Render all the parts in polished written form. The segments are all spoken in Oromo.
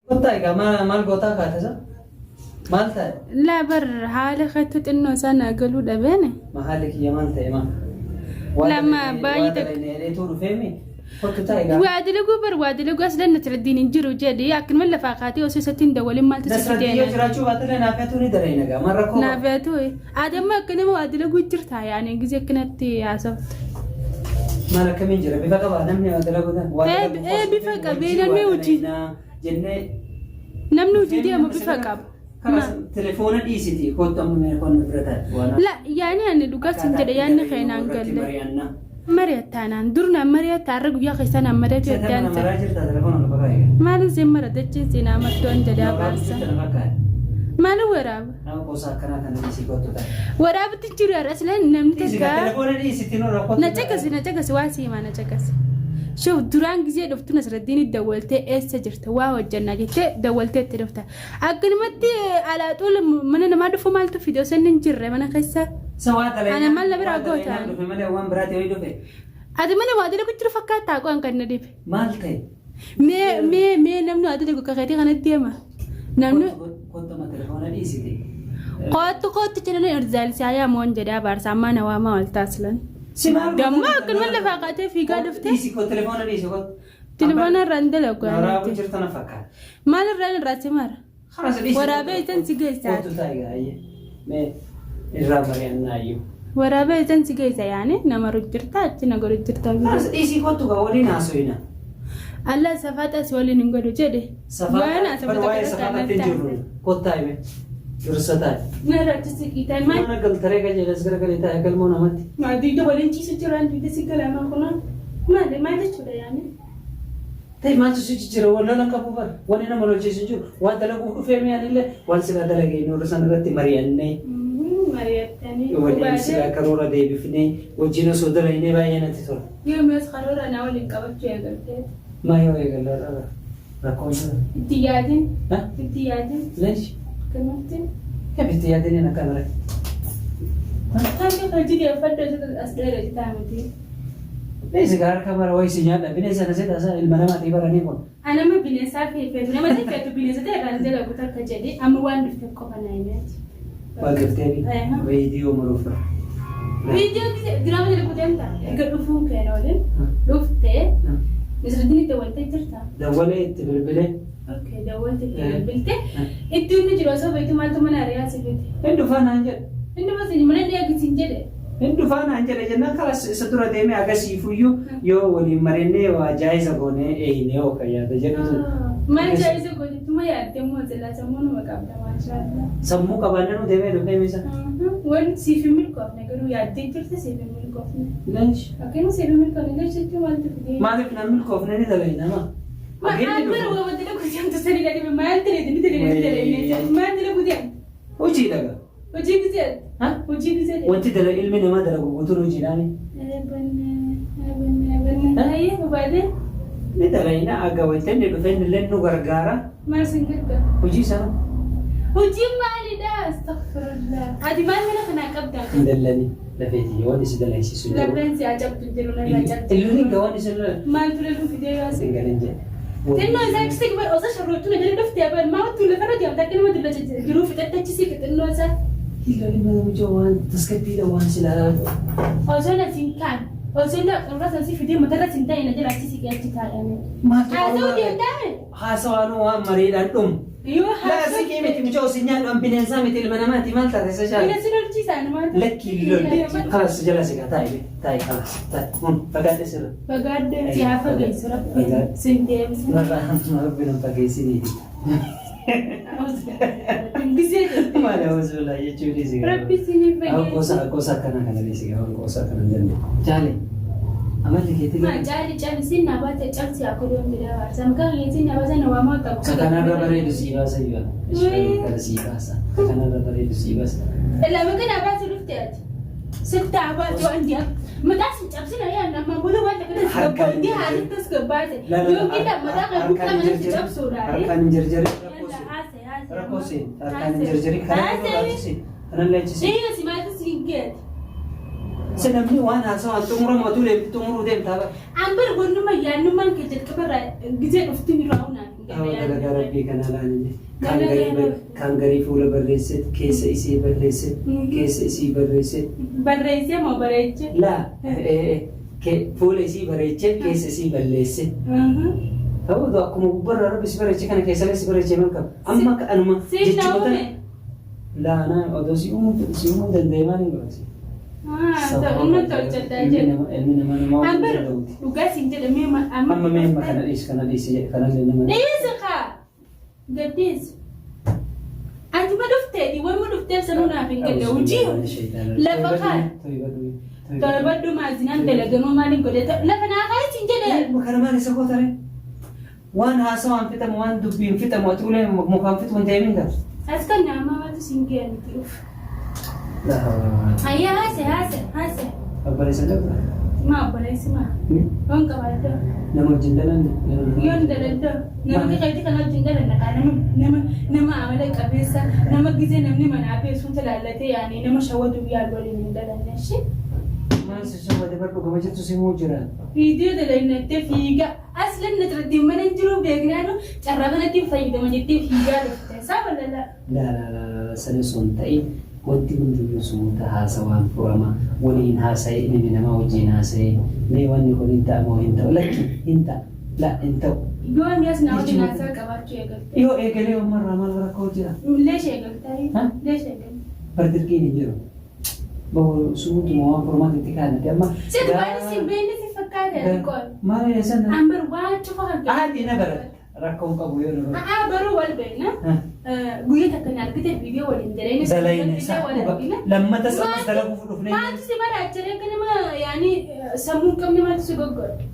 Kottaa egaa maal gootaa kaate isa? Maal ta'e? Laa bar haala keetti xinnoo isaa naa galuu dhabeene. Ma haalli kiyya maal ta'e maa? Lama baay'ee Waa takka. dalayne jedheetuu dhufeemi. Kottu taa'e gaa. Waa dalaguu bar waa dalaguu as lanna Nasraddiin hin jiru jedhi akkanuma lafaa kaatee osoo isatti hin dawwalin maaltu si Nasraddiin yoo fidee jiraachuu baatellee naafeetuu ni dalayna gaa. Maal rakkoo qaba? naaf yaa ta'u. Ati amma akka nama waa dalaguu jirta yaani gisee akkanatti haasofta. Maal akkamiin jira? Bifa qaba namni waa dalaguu tan. Waa dalaguu Bifa qabee namni hojii jennee namni hojii deemu bifa qaba. Karas telefoona dhiisiti kottu amma mee konna bira taa'e. Waan La yaani ani dhugaa sin akkaataa jedhe itti yaanni kee dalagnu naan irratti galle. mari'annaa. Mari'attaanaan dur naan mari'atta har'a guyyaa keessaa naan mari'atu Isa yaddaan kana jira. maraa jirta telefoona lafa kaa'e. Maalin siin mara dachiin siinaa martoon jedhe Nama abaarsa. jirta lafa kaa'e. Maalin waraaba? Nama qoosaa akkanaa kana dhiisii kottu taa'e. Waraabatti jiru har'as leen namni Dhiisi gaa takka. telefoona dhiisiti nurra kottu Na taa'e. caqasi na caqasi waa siimaa na caqasi. Shuf duraan gizee dhuftu Nasraddiin dawwaltee eessa jirta waa hojjannaa jettee dawwaltee itti dhufta. Akkanumatti alaa xuula mana namaa dhufu maaltu fide osoo inni hin jirre mana keessa. Isa waa dalaynaa Ana maal na biraa waa dalaynaa gootaan? dhufe malee waan biraati ho'i dhufe. Ati mana waa dalagu jiru fakkaattaa qo'an kan na dhibe. Maal ta'e? Mee mee mee namni waa dalagu akka keetii kanatti deema. Namni Kottu amma telefoona dhiisiti. Kottu kottu jedhanii erzaalsiyaa yaa moon jedhee abaarsa ammaa na waamaa wal taasilan. Si maal gootaa Damma jirta akkanuma nama? lafaa kaatee fiigaa Kottu dhufte. dhiisi kottu telefoona dhiisi kottu. Telefoona irraa hin dalagu Waraabuu ani. jirta na fakkaata. Maal irraan irraa si mara? Kanas dhiisi. Waraabee isan si geessa. Kottu taa'i ayyee. Mee irraa mari'annaa iyyuu. Waraabee isan si geessa yaani nama rujjirta achi na godhu jirta. Kanas dhiisii kottu gaa waliin haasofina. Allah safaxa si waliin hin godhu jedhe. Waan Safaata bar waa'ee safaataatti hin jirru. Kottaa hime. Dursa taa'i. Narra achi siqiitan maal? Mana galtaree qajeelas garagalee taa'e galmoo namatti. Maal duyda waliin ciisu jiraan duyda si galamaa kunoo. Maali maal jechuudha yaani? Ta'e maaltu si jijjiira wal lola qabu bar wanni nama lolchiisu hin jiru waan dalaguuf dhufee mi'aanillee waan silaa dalagee nurra san irratti mari'annee Mari'attanii. waliin silaa karoora deebifnee wajjin osoo dalagnee baay'ee natti tola. Yoo mi'as karoora naa waliin qabachuu eegaltee. Maa yoo eegalle irra rakkoon jiru. Itti yaadin. Ha? Itti yaadin. Leesh. Kanatti. Kef itti yaadin akka mare. Harka hojii deeffadhu as dheera citaa miti. Leessi gaa harka mara wayii si nyaadha bineensa na seeta isaa ilma namaatii baranii kun. Anama bineensaa feetu nama feetu bineensota irraan dalagu takka jedhi amma waan dhufteef qofa na himeeti. Waan dhuftee viidiyoo muruuf. Viidiyoo diraama dalagu deemta erga dhufuun keen waliin dhuftee Nasraddiin itti dawwaltee jirta. Dawwalee itti bilbilee. Okay, dawwalte itti bilbilte. Itti inni jiru osoo beektu maaltu mana ari'aa si fide. Hin dhufaa naan jedhe. Inni dhufaa siin mana inni eegisiin jedhe. Hin dhufaa naan jedhe jennaan kalas isa dura deemee agasiifuyyuu yoo waliin marinnee waa jaayiza goonee eeyinee oo kan yaada jedhu sun. Maal jaayiza gootetti ma yaadde moo silaa sammuu nama qabda maashaallah. Sammuu qabaannanuu deemee dhufee misa. Wanti siif hin milkoofne garuu yaaddee jirti siif hin milkoofne. Leesh. Akkuma siif hin milkoofne leesh jechuun maaltu fidee. Maaliif nan milkoofne ni dalayna maa? Maal bara waa wanti dalagu deemtu sanii gadi maal dalagde ni dalagde ni dalagde maal dalagu deemtu. Hojii dhaga. Hojii gisee. Ha? Hojii gisee. Wanti dala ilmi namaa dalagu guutuun hojiidhaani. Banne banne. Ayyee babaadee. Ni dalayna aga wayita inni dhufe inni illee nu gargaara. Maal sin gargaara? Hojii sana. Hojii maalidha? Astaghfirullah. Ati maal mana kanaa qabdaa? Hin dallani lafeeti waan isi dalaysiisu jiru. Lafeen si ajabtu jiru narraa cabdu. Illuun hin waan isin Maal ture nu fidee yoo hin galin jedhe. Xinnoo isaa achi siqe bar osoo sharroottuu na jala dhuftee bar maa wattuu lafarra deemta akka nama dullacha jiruu fixatte achi siqe xinnoo isaa. Illoon mana mucaa waan tasgabbiidha waan silaa. Osoo na siin kaan osoo na xurra san si fidee matarra sin ta'e na jala achi siqe achi taa'ame. Maaltu Haasa'uu deemtaame? Haasawaanuu waan mariidhaan dhumu. Yoo Laa siqii miti mucaa osoo nyaadhu bineensaa miti ilma namaati maal taate isa shaala. Bineensi lolchiisaan maal? Lakki lolli kalas jala siqa taa'i taa'i kalas taa'i kun fagaadhe sirra. Fagaadde si haa fageessu rabbiin sin deemsa. Rabbi nan fageessiniiti. Gisee jette. Maal hawasuulaa jechuun dhiisi. Rabbi sin hin fageessu. Qosa qosa akkana kana dhiisi waan qosa akkana hin dandeenye. Jaale amalli keetii Ma caali cabsi na baate cabsi akka doon jedhaa baarsa. Maqaan keetii na baasa na waamaa qabu. Ka kanarra bareedu sii baasa iyyuu. Kana sii baasa. Ka kanarra bareedu sii baasa. Lama kana baase dhufte ati. Sitta baate waan ji'a. Mataa si cabsina yaa nama bulu waan takka Harkaan gabboonti haalittas gabbaase. Yookiin mataa kan Harkaan bukka hin manatti jarjarin. cabsuudha. Harkaan hin jarjarin. Rakkoo seen. Harkaan hin jarjarin. Kana lachisi. Kana lachisi. Dhiira si maaltu si hin geeti. Si namni waan haasawaan xumuramu atuu deemti xumuruu deemtaa bara. An bar gonnuma yaannummaan kee jalqabarraa gizee dhuftu irraa hunaan hin Hawa galle dalagaa yaadni. rabbii kana laaline. Kaan Dalagaa garii rabbii. kaan garii fuula barreesse keessa isii barreesse keessa isii barreesse. Barreessee moo bareeche? Laa fuula isii bareeche keessa isii balleesse. Ta'uu akkuma gubbarraa rabbi si bareeche kana keessallee si bareeche maal qaba? Amma akka anuma Siin na jechoota uume? laa na odoo si uumuu danda'e maal hin godhasi? Ta'umma tolchadhaa Ilmi jedhe. nama ilmi nama nama An waan bar danda'uuti. dhugaa siin jedhe mee Amma mee amma kana dhiisi kana dhiisi jedhe kanallee nama. Dhiisi kaa! Gadhiisi. Ati ma dhufteeti wayuma dhufteef sanuu naaf hin galle hojii lafa kaa torbadhu maazinaan dalagamoo maaliin godhe lafa naa kaa siin jedhe. Kana maal isa kootare? Waan haasawaan fixamu waan dubbiin fixamu ati ulee mukaan fixu hin deemin gaa. As kan nama maaltu siin ga'e miti uff. Ayyaa haase haase haase. Obboleessa qabda? Maa obboleessi maa? Yoon qabaadda. Nama wajjin dalanne? Yoon daladda. Nama keetii kana wajjin dalanna kaa nama nama nama amala qabeessa nama gizee namni manaa beesuun talaallatee yaani nama shawwaduu yaadu waliin hin dalanne ishee. Maal si shawwade bar dhugama jirtu si himuu jira. Viidiyoo dalaynattee fiigaa aslan nasirratti mana hin jiru beeknaanu carraa kanatti hin fayyadama jettee fiigaa dhufte isaa balala. Laa laa laa laa sana osoo hin ta'in wanti hundiyyuu suuta haasawaan furama waliin haasa'ee ilmi namaa wajjiin haasa'ee mee wanni kun hin ta'a moo hin ta'u lakki hin ta'a la hin ta'u. Yoo mi'as naa waliin haasaa qabaachuu eegalte. Yoo eegalee ummarraa maal rakkoo jira? Leesh eegaltaa? Ha? Leesh eegalte. Bar dirqiin hin jiru. Bahu suutuma waan furmaata itti kaa'annati amma. Situ waan isin beekne si fakkaate ati qoy. Maal eessan? Ambar waan cufa kan Aati na baratta. Rakkoo hin qabu yoo na baratta. A'aa baruu wal beekna. Guyyaa takka na argite viidiyoo waliin dalayne. Dalayne isaa dhuga. Lammatas ammas dalaguuf dhufne. Maaltu si baraacharee akka nama yaani sammuu hin qabne maaltu si goggodhe?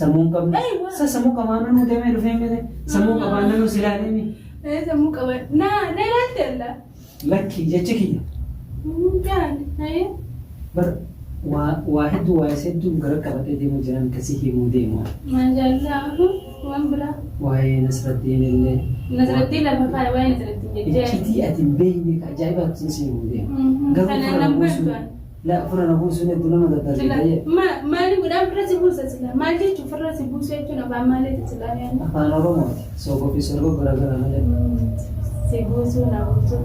Sammuu hin qabne. Aywa. Sa sammuu qabaannaan nu deemee dhufee miti. Sammuu qabaannaan nu silaalee mi. Sammuu qaban. Na na ilaalte alla. Lakki jechi kiyya. Gaani. Ayee. Bar waa waa hedduu waa isa hedduun gara qabatee deemuu jiran kasi himuu deemu. Maashaallah. Waan biraa. Waa'ee Nasraddiin illee. Nasraddiin lafa kaa'e waa'ee Nasraddiin jettee. Iccitii ati hin beekne ka ajaa'ibaatu sin si himuu deema. Garuu Kanaan fira na nan buusuun beektu ani. la fira na buusuun hedduu nama Sila daddarbe. ma maali godhaa ofirra si buusa sila maal jechuun ofirra si buusa jechuun afaan maaliiti sila yaani. Afaan Oromooti. Sookoo fi sorgoo gara gara malee. Si buusuu na buusuu.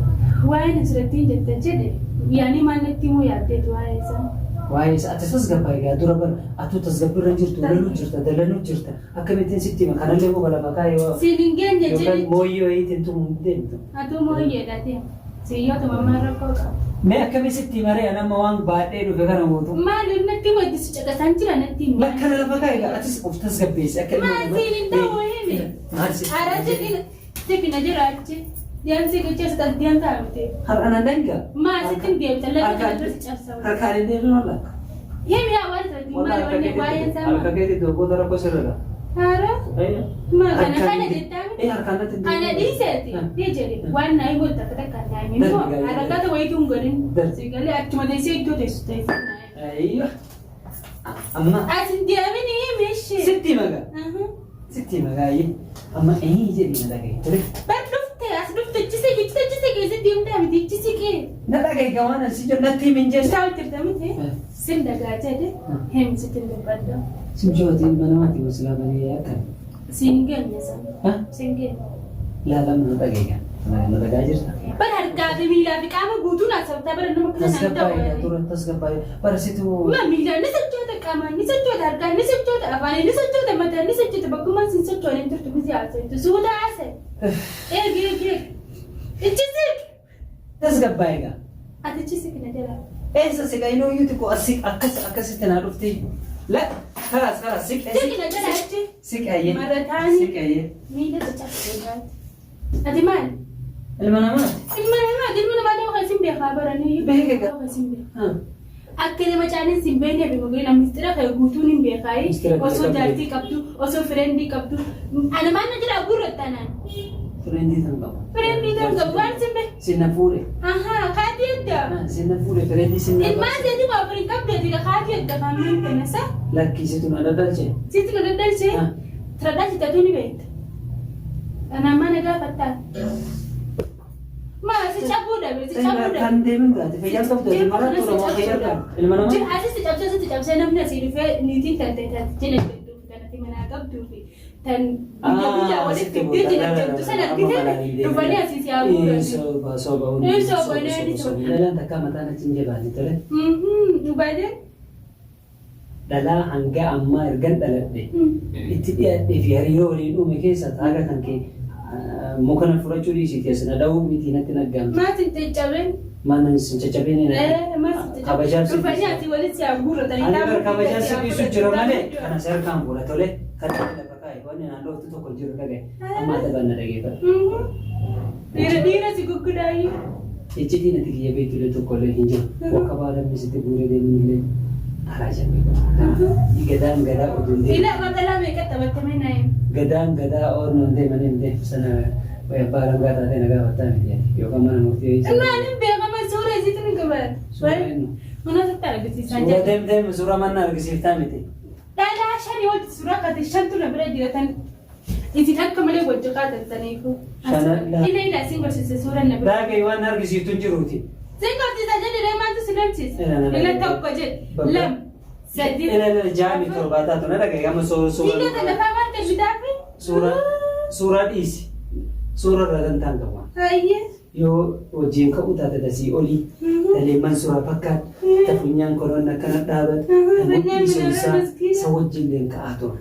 Waa'ee Nasraddiin jette jedhe yaani maal natti himuu yaaddeeti waa'ee isaa. Waa'ee isa ati tasgabbaa egaa dura bar atuu tasgabbiirra hin jirtu dalanuu jirta dalanuu jirta akkamittiin sitti hima kanallee muka lafa kaa'ee waa Siin hin geenye yookaan jedhe. mooyyee wayiitiin tumuu hin deemtu. Atuu mooyyeedha deema. Siyyoo tumammaa rakkoo qaba. Mee akkamii sitti hima ree an amma waan baadhee dhufe kana guutuu. Maali natti hima itti si caqasaan jira natti hima. Lakkana lafa kaa'e egaa atis of tasgabbeessi akka ilma Maal namaa. siin hin ta'u himi. Maal si Ara jedhina siqina jira achi. Deemsi gocha isa deemtaa miti. Har'a na dangaa. Maa sitti hin deemta lafa kana dura si cabsa. Harkaan hin deebiin walla. Himi yaa waan irratti maal wanni waa'een isaa Harka maal? keetti dogoota rakkoo sirriidha. Hara maal kana kana jettaa miti. Eh harkaan natti hin Kana deebiin. dhiiseeti ni jedhe waan naa himu takka takka naa himi immoo harakaata wayituu hin godhin. Si galee achuma teessee iddoo teessu teessee naa himi. Ayyo. Amma As hin deemin himi ishee. sitti maga. Sitti magaa ayyee. Amma ee jedhi na dhagahi ture. Bar dhufte as dhufte chise chise chise keessa deemtaa miti chise kee. Na dhagahi gaa waan asi jedhu natti himin jenne. Isaa hojjeta miti sin dhagaa jedhe himi sitti hin dubbadhu. Simchooti ilma namaati musliimanii akkam. Siin geenye sana. Ha? Siin geenye. Laalaan na dhagahi gaa. Na dhagaa jirta. Bar harkaa fi miilaa fi qaama guutuun haasoftaa bara nama akkana naan Tasgabbaa'ee ta'u. dura tasgabbaa'ee barsiitu. Ma miilaan ni sochoota qaamaan ni sochoota harkaan ni sochoota afaan ni sochoota mataan ni sochoota bakkumaan sin sochoone hin turtu miti haasoftu suuta haasa'e. Eegi eegi eegi. Ichi siq. Tasgabbaa'ee gaa. Ati ichi siq na jala. Eessa siqa inoo iyyuu xiqqoo as siq akkas akkasitti naa dhufti. La kalaas kalaas siq Siq na jala achi. siq ayyee. Marataani. Siq ayyee. Miila caccabsee baate. Ati maali? Ilma namaati. Ilma namaa ilma namaa ta'uu kan isin beekaa baranii. Beeka gaa. Ta'uu kan isin beekaa. Akka nama caalin sin beekneef immoo namni mistira kee guutuun hin beekaayi. Mistira kee Osoo qabdu. jaartii qabdu, osoo firendii qabdu. Ana maal na jira gurratta anaan. Firendii tan qabu. Firendii tan qabu waan sin beek. Sinna fuudhe. Ahaa kaatii edda. Sinna fuudhe firendii sinna. Ilmaan seetii waa firii qabdu ati kaatii edda kaameen kanasa. Lakkiisitu na dadalche. Sitti na daddalchee. Tiradhaa tatuu ni beekta. Anaan mana gaafattaa. Maal si cabuudha. dhabe, si cabuu dhabe. Kan deemin gaate fayyaan qabdu ati maraattu Oromoo fayyaan qabdu ilma namaa. Jira asitti cabsee asitti cabsee namni asii dhufee niitiin tan ta'e tan jina jedhu tan ati manaa qabduu fi tan guyyaa guyyaa walitti fiddee jina jedhu sana argite dhufanii asii si haguuran. Soba soba Hin soba, ni soba. Dhalaan takka mataan achi hin jabaanne tole. Dhugaadee. Dhalaa hanga ammaa ergan dhaladhe itti dhiyaadhee fi hariiroo waliin uume keessaa haga kan kee muka na fudhachuu dhiisii as na dha'uu miti natti naggaamte. Maas hin caccabeen. Maal sin caccabeen? Maas hin Kabajaaf si Dhufanii asii walitti si haguurratanii. Ani bar kabajaaf si dhiisu jira malee kana si harkaan fuudha tole. Kan lafa kaa'e wanni naan dhooftu tokko jiru dhagaye. Amma adabaan na dhageeffadhu. Dhiira dhiira si gurgudaayyuu. Iccitiin ati kiyya beektu illee tokko illee hin jiru. Wakka baala sitti guuree deemuun illee karaa jabee qaba. Gadaan gadaa oduu hin deemu. Ila magaalaa meeqa taphatame naayin? Gadaan gadaa ooluu hin deemanii hin deemu sana abbaa alangaa taatee na gaafattaa miti ati yookaan mana murtii wayii sana. Maalin beekama suura isiitu ni gabaata. Suura eenyu? Mana sitti argisiisaa Suura jira. deem deem suura mana argisiiftaa miti. Dhalaa shanii wajji suuraa kaate shantu na bira jira tan isin akka malee wajji kaatattaniifu. Shana- Ila ila isin gorsiise suura na bira. Daakee waan argisiiftu hin jiruuti. Isin gorsiisa jedhe maaltu si lamsiisa? Ila na Ila dhagaye. tokko jedhe Bakka. lama sadi. Ila ila jaami torbaa taatu na dhagaye amma suura Ila suura kana faa maal kan bitaafi? suura suura dhiisi. Suura irra dantaan qaba. Hayyee. Yoo wajjin ka'uu taate tasii olii taleemman suuraa fakkaatu ta funyaan koloon akkana dhaabatu ta Funyaan mudhii sun minara maskiina. isa wajjin leen ka'aa ture.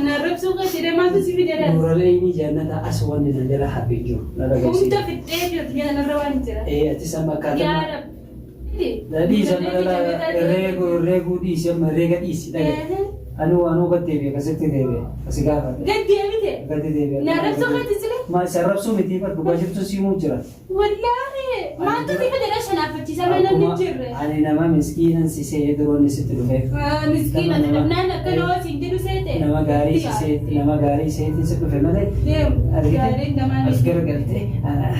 Na arrabsuu kan jedhe maaltu si fide laata? Nuuralee jannata as wanni na jala hafee jiru na dhagayeessi. Humna fixxee jirtu jala narra waan jira. Ee atis amma Yaa akkaataa Rabbi. dhiisi amma dhala herreeguu herreeguu dhiisi amma herreega dhiisi dhagaye. Anuu anuu gad deebi'e akkasitti deebi'e asi gaafadhe. Gad deebite. Gadi deebi'e. Na arrabsuu kan sile? Ma si arrabsuu miti bar dhugaa jirtu siimuu jira. Wallaahi maaltu si fide dha shanaafachiisa mana namni jirre. Ani nama miskiinan si se'ee duroonni sitti dhufeef. Miskiina naan akka nama siin jedhu seete. Nama gaarii si se'e nama gaarii seetiin si dhufe malee. Deemu. Argite Gaariin namaa as miti. garagaltee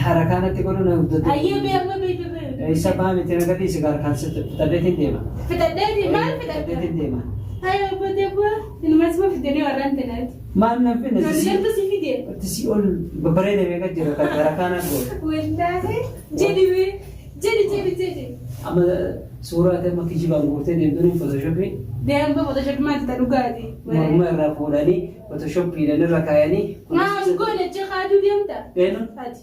harakaa natti godhu na guddatu. Ayyee bee amma bee bee bee. Isa baa miti na gadhiisi harkaan sitti fixadheetiin deema. Fixadheeti maal fixadhe? Fixadheetiin deema. Ayyoo abbaa deebi'a. Inumas ma fidanii warraan tanaati. Maal nan finne Namni si fide. si ol babbareeda meeqa jira kan harakaa na godhu. Wallaahi jedhi bee jedhi jedhi jedhi. Amma suuraa ta'e amma kijibaan guurtee deemtuun photoshopii Deemba photoshop maal ta'e dhugaati. morma irraa fuudhanii photoshopiidhaan irra kaayanii. Maa goone achi kaaduu deemta. Eenyu? Ati.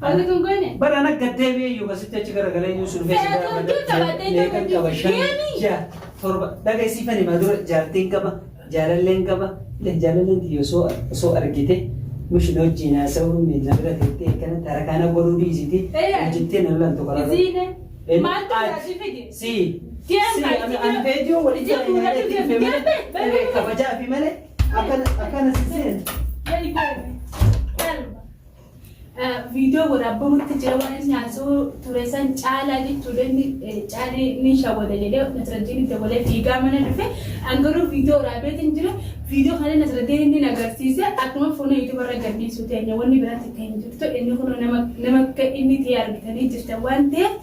Ati kun goone. Bara ana gaddeebi'ee iyyuu kasitti achi garagalee iyyuu sun keessa Fe'atoo qabaatee meeqan qaba shan deemi. ja'a torba dhagaisiifani maa dura jaartiin qaba jaalalleen qaba jaalalleen tiyya osoo osoo argite mushina wajjin haasa'uu na bira teettee akkanatti harakaana godhuu dhiisiti hojjettee na laltu karaa. Isiine. Maaltu taasii fide? Si. Deem Si kaati ani ani feetiyoo walitti Deem ani deem fi malee deem kabajaa fi malee akkana akkana si seen. Gadi deemi. Galma. Viidiyoo waraabamutti jira waan inni haasa'u ture san caalaa jechuudha inni caalii ni shawwada jedhee Nasraddiin dabalee fiigaa mana dhufe angaruu viidiyoo waraabeetiin jira viidiyoo kana Nasraddiin inni agarsiise akkuma fuula YouTube irra gadhiisu teenya wanni biraatti akka hin jirtu inni kun nama nama akka inni ta'e argitanii jirtan waan ta'eef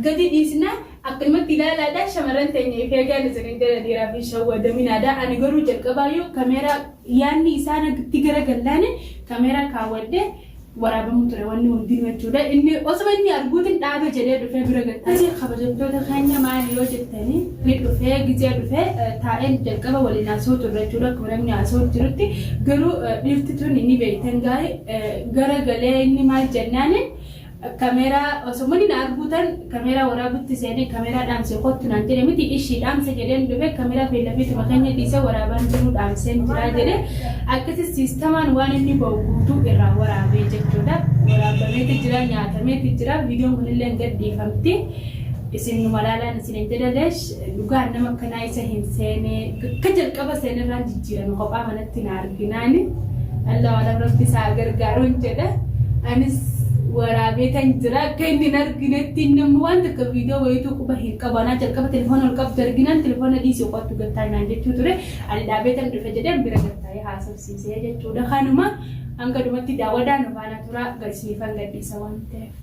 gadi dhiisna akkanumatti ilaalaadha shamarran teenya ifee gaana isiniin jedha dhiiraa fi shawwadaminaadha ani garuu jalqabaayyuu kameeraa yaanni isaan itti garagallaani kameeraa kaawwadhe waraabamu ture wanni hundinuu jechuudha. Inni osuma inni arguutiin dhaabe jedhee dhufee bira gattee kabajamtoota keenya maali yoo jettanii ni dhufee gizee dhufee taa'een jalqaba waliin haasa'u turre jechuudha. Akkuma namni haasa'u jirutti garuu dhiirti tun inni beektan gaarii garagalee inni maal jennaani kameeraa osuma inni arguutan kameeraa waraabutti seenee kameeraa dhaamse kottu naan jedhe miti ishii dhaamse jedheen dhufe kameeraa beellafiituma keenya dhiisee waraabaan jiru dhaamseen jiraa jedhe akkasi siistamaan waan inni ba'u guutuu irraa waraabee jechuudha. Waraabameeti jira nyaatameeti jira viidiyoon kunillee gadhiifamti. Isin nu malaalaan isin hin jedhaleesh dhugaan nama akkanaa isa hin seene akka jalqaba seenirraan jijjiirame kophaa manatti na arginaani. Allah wala rabbi isaa gargaaruun jedha. Anis waraabeetan jira akka inni hin arginetti namni waan takka viidiyoo wayituu quba hin qabu anaa jalqaba telefoona ol qabdu arginaan telefoona dhiisii qottu gattaa naan jechuu ture ani dhaabeetan dhufe jedheen bira gattaa'ee haasofsiisee jechuudha kanuma hanga dhumatti daawwadhaan nu faana tura garsiifan gadhiisa waan ta'eef.